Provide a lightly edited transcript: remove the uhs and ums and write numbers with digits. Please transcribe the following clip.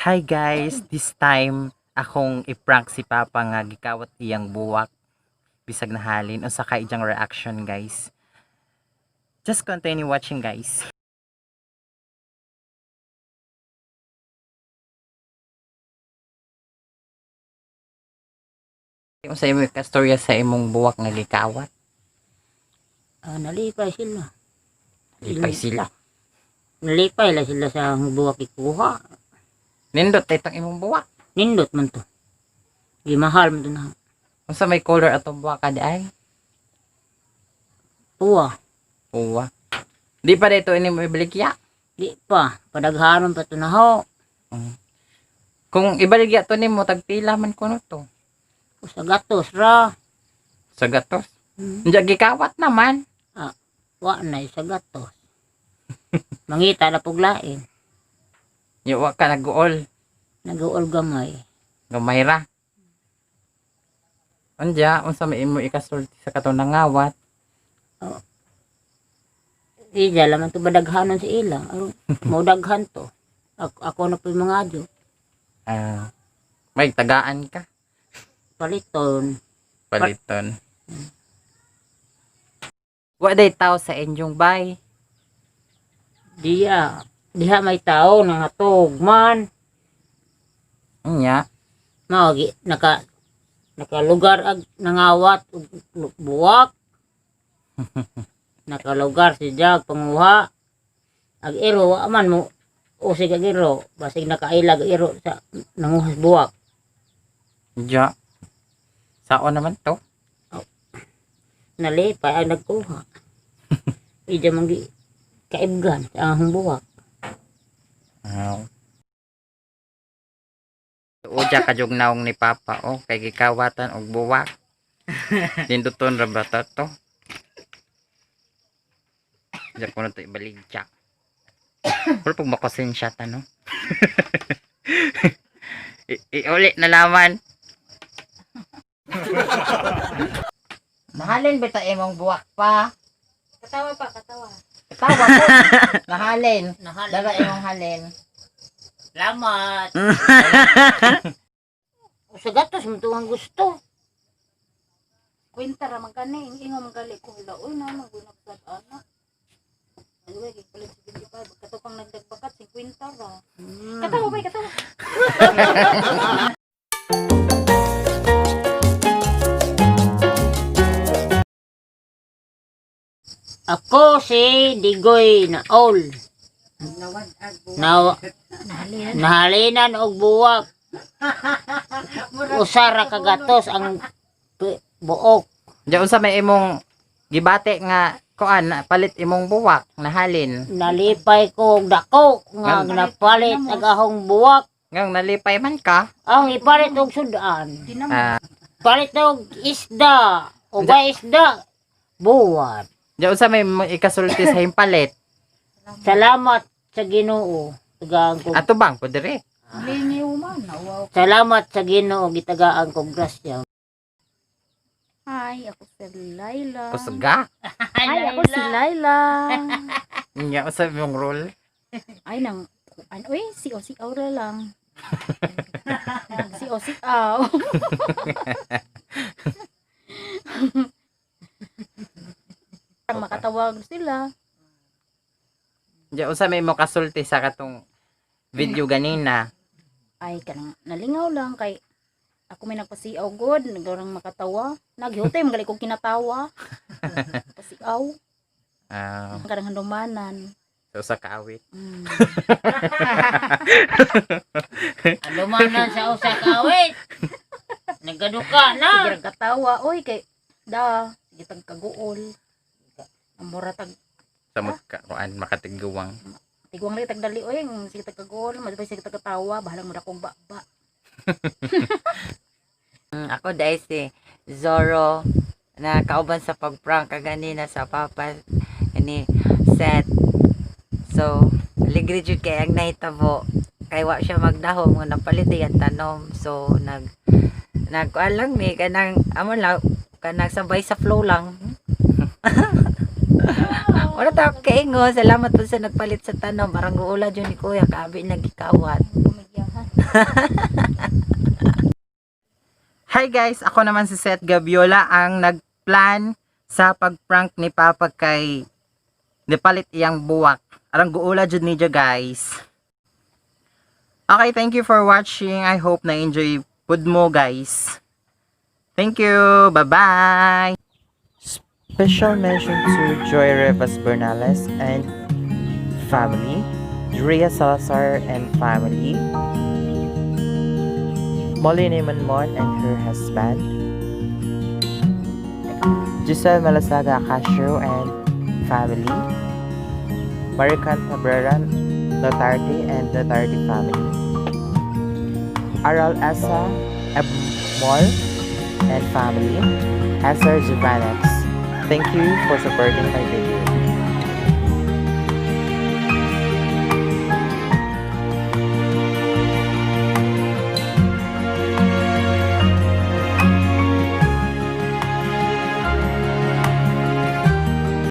Hi guys, this time akong i-prank si Papa nga gikawat iyang buwak bisag nahalin unsa ka iyang reaction, guys. Just continue watching, guys. Unsa imo kastorya sa imong buwak nga gikawat? Ah, nalipay sila. Lipay sila. Nalipay la sila sa buwak ikuha. Nindot tay tong imong buwak. Nindot man to. Gimahal man to na. Unsa may color atong buwak ka di ay? Puwa. Uwa. Di pa dito ini mo ibaligya. Di pa. Padaghanon pa to na ho. Kung ibaligya to nimo tagpila man kuno to. Usa gatos ra. Sa gatos. Hmm. Unja gikawat naman. Wa na isa gatos. Mangita na puglain. Yo wa ka naguol. Nag-uol gamay. Gamay ra. Unja unsa may imo ikasulti sa katong nangawat? Ija laman to badaghanon sa ila. Aron mo daghan to. Ako na po yung mga adyo. Ah, may tagaan ka. Paliton. Paliton. Wa day tao sa inyong bay. Diya. Diha may tao nangatog man. Unya. Mao gi nakalugar ag nangawat og buwak. Nakalugar si Jag panguha. Ag iro wa man mo usig ag iro basig nakailag ag iro sa nanguhas buwak. Unja. Sao naman to? Nalipay ang nagkuha. Ija man gi kaibgan sa ahong buwak. Aw. Uja ka jug naong ni Papa oh kay gikawatan og buwak. Ninduton ra ba ta to? Diya ko na to ibaligya. Pero pag makasensya ta no. Iuli na laman. Nahalin ba ta imong buwak pa? Katawa pa, katawa. Katawa ko. Nahalin. Nahalin. Dara imong halin. Salamat. Sa gatos mo to ang gusto. Kwenta ra man kani, ing ingo man gali ko hula. Uy, na man gunag sad ana. Ay, wey, palit 75. Kato pang nagdagbakat 50 ra. Katawa bay, katawa. Ako si Digoy Naol. Na nahalinan og buwak. Usa ra ka gatos ang buok. Diya unsa may imong gibate nga kuan na palit imong buwak nahalin. Nalipay ko og dako nga napalit ang ahong buwak. Ngang nalipay man ka. Ang ipalit og sudan. Ah, Palit og isda. O ba isda? Buwat. diya unsa may imong ikasulti sa himpalit. Salamat sa Ginoo. Tagaan ko. Ato bang po dire? Lingiw man, nawaw. Salamat sa Ginoo gitagaan ko grasya. Hi, ako si Laila. Kusga. Hi, ako si Laila. Nya unsa imong role? Ay, nang, ano, uy, si o si Aura lang. Si o si Aw. Ang makatawag sila. Diya unsa may imong kasulti sa katong video ganina. Ay kanang nalingaw lang kay ako may nagpasiaw god nagarang makatawa naghutay magali kong kinatawa pasiaw. Ah, Ang kanang handumanan. sa usa ka awit. Alumanan sa usa ka awit. Nagaduka na. Sige rang katawa oy kay da sige tag kaguol ang mura tag Samot ka kuan makatiguang. tiguang lagi tag dali oy ang sige tag kaguol madapay sige tag katawa bahalang mo kong ba. Ako dahil si Zoro na kauban sa pagprank kaganina sa papa ni Seth. So, ligri jud kay ang nahitabo kay wa siya magdahom nga napalit ang tanom. So, nag nagkuan lang mi kanang amo lang kanang sabay sa flow lang. Wala ta kaingo. Salamat po sa nagpalit sa tanom. Parang guula dyan ni Kuya. Kaabi nagikawat. Kumigyahan. Hi guys, ako naman si Seth Gabiola ang nagplan sa pagprank ni Papa kay nipalit iyang buwak. Arang guula jud niyo, guys. Okay, thank you for watching. I hope na enjoy pud mo, guys. Thank you. Bye-bye. Special mention to Joy Rivas Bernales and family, Drea Salazar and family, Molly Neyman and her husband, Giselle Malasaga Castro and family, Marican Cabrera Notarte and Notarte family, Aral Asa Abmol and family, Asar Juvanex. Thank you for supporting my video.